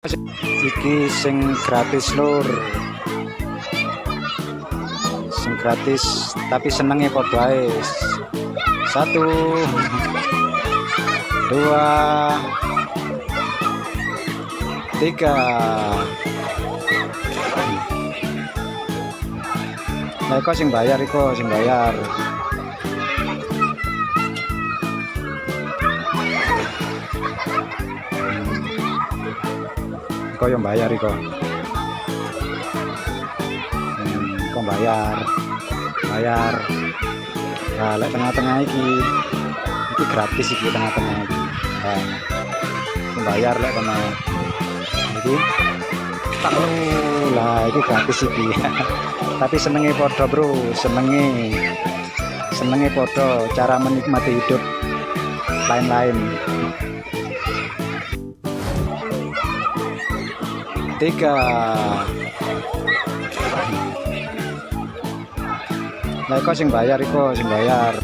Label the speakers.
Speaker 1: Iki sing gratis, lur. Sing gratis tapi senenge padha ae. 1, 2, 3. Nah, iko sing bayar, iko sing bayar. Iko yang bayar iko. Iko bayar. Bayar. Nah, lek tengah-tengah iki, iki gratis iki tengah-tengah iki. Nah, bayar lek kono. Iki tak lah, iki gratis iki. Tapi senenge padha, Bro, senenge. Senenge padha, cara menikmati hidup lain-lain. 3. Nah, iko sing bayar, iko sing bayar.